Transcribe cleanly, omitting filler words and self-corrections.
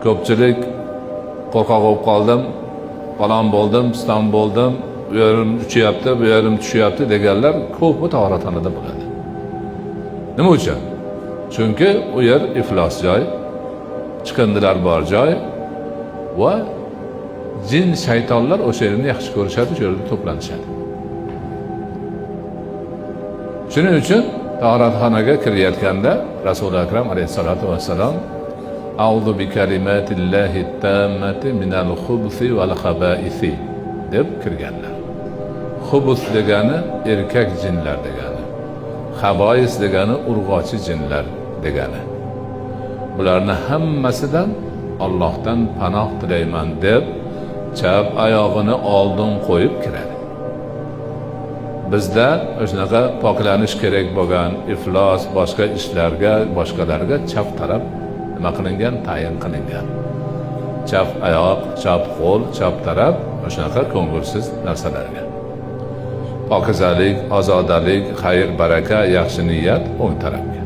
Ko'pchilik qo'rqoq bo'lib qoldim, falon bo'ldim, piston bo'ldim, u yerim uchyapti, bu yerim tushyapti deganlar ko'pi tahoratxonada bo'ladi. Nima uchun? Chunki u yer iflos joy, chiqindilar bor joy va jin shaytonlar o'sha yerni yaxshi ko'rishadi, o'sha yerda to'planishadi. Shuning uchun tahoratxonaga kirayotganda Rasuli Akram alayhissalotu vassalom "A'udhu bi kalimatillahi tammati minal xubusi val xabaisi" deb kirganlar. Xubus degani erkak jinlar degani. Xabois degani urg'ochi jinlar degani. Bularni hammasidan Allohdan panoh tilayman deb chap oyog'ini oldin qo'yib kiradi. Bizda shunaqa poklanish kerak bo'lgan iflos boshqa ishlarga, boshqalarga chap taraf nima qilingan, tayin qilingan. Chap oyoq, chap qo'l, chap taraf shunaqa ko'ngilsiz narsalarga. Pokizalik, ozodalik, xayr, baraka, yaxshi niyat o'ng tarafga.